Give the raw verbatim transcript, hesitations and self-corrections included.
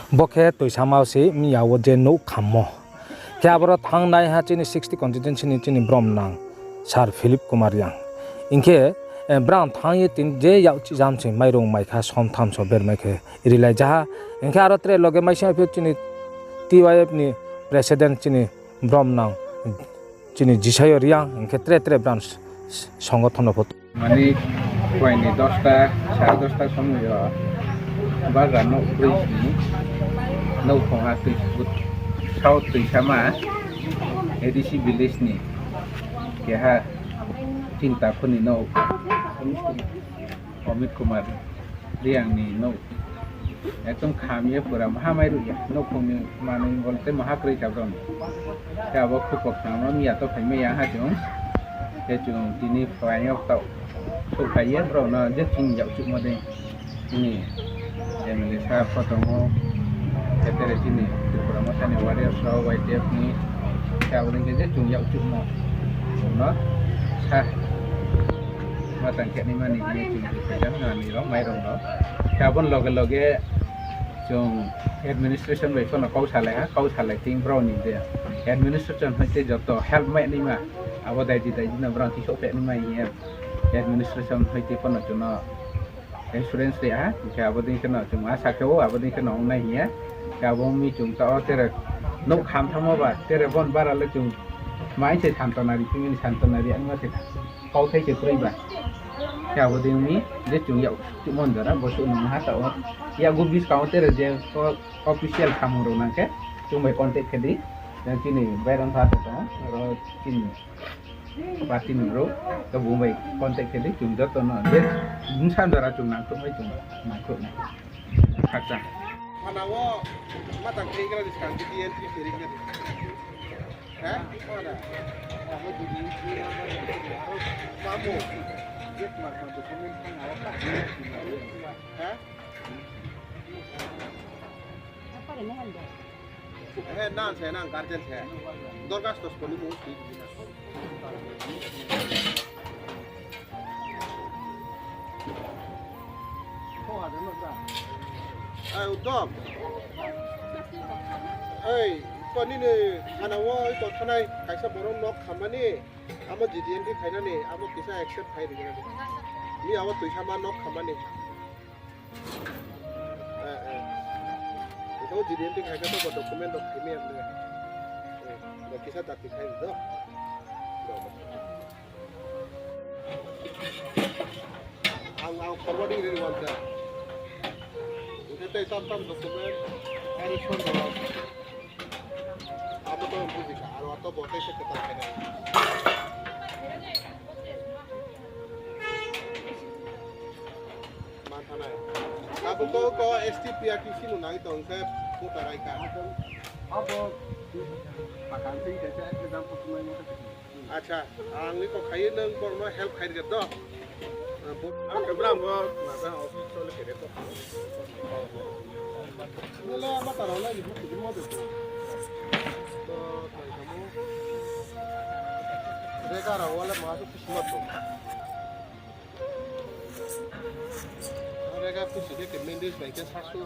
Bo khe Toisama se miya wo je nouh khammo. Khe aboro thanngnaiha chini sixty constituency ni chini bromnang Sir Philip Kumar Reang. Hing khe, eh, brang thanng ye tini je yak chijam se mairung maikha somtham so bermai khe rilai jaha. Hing khe aro tre loge maising phio chini T Y F ni president chini bromnang chini Jisayo Reang, hing khe tre tre branch songothon no pho. Mani phuaini dosta, sare dosta somoi yo bagra nouh broi sini nouh khongha tui, South Toisama A D C village ni keha chinta khuni nouh Amit Kumar Reang ni nouh ekdom kham ye pura maha mairuh ya. Nouhkhong ni manoi bolte maha kroi kha brom. Khe abo khupo kham rom ya to phaimai ya ha chung. Khe chung tini phaiyong taoh souhphai ye brao no je chung yakchuhmo dei. Chini M L A sir pho tong ou. Khe tere chini Tripura Motha ni warriors rao Y T F ni. Khe abo dei khe je chung yakchuhmo no sa. Ma tang khe naimani hing ye chung khe jang nani rao, mairung rao. Khe abo ni loge loge chung administration bai pho no kau salai ha, kau salai thing brao ni je administration hoite joto help mai naima, abo daidi daidi no brao khe souhphai naima hing ye administration hoite pho no chung no assurance ri ha, hing khe abo dei khe no chung asa khe ou, abo dei khe no ong nai hing ye. Khe abo mi chung taoh wo tere nouh kham thanngmo ba, tere bon bara le chung mai se santona ri, chini santona ri, ang ma se kauthai se kroi ba. Khe abo dei mi je chung yakchuhmo jora, bo suh nung ha taoh wo. Yakgu buskang wo tere je official samung rao nang khe, chung bai contact khe di. Jang chini Bairon pha tong ou, aro chini party ni brouh, to bung bai contact khe di, chung joto no je bsa jora chung nangkhruh mai chung nangkhruh nai. Khakchang. Mana wo matang khe gra di skang di T N P seri khe di. Ha? Mana? Amo di di di aro mamo. Je tmar ma document thang aro ka. Ha? Apa re ne hande? He, nang se, nang guardian se. Dorgas tos koni mung si di na. Ai, Uddom. Ai, to nini hana wo ito thanai kaisa borok nok khamani, amo G D N D khainani, amo kisa accept khai rinani. Mi amo Toisama nok khamani. Eh, eh. Ito G D N D khai khe to bo document rok khaimai ya le. Eh, bo kisa dati khai do. Ang, ang forwarding ri wan ta. Ito tei tam tam document, aro son do. Abo to buji kha, aro to bo tei se kwtal khainai. Ma thanai. Abo to, to S T P R T C no nai tong khe, kota rai kha. Abo, abo, pakan tei khe, khe, khe, dam kutumai mo khe. Acha, ang ni kok khai nang borok no help khai rikha to. Ang khe bram bo, masa office chole khe to. Nila ma tara na ni buku di mo de. To, to, to. Rega ra wala ma su kismat to. Rega tu sini ke mendis bai ke sasu.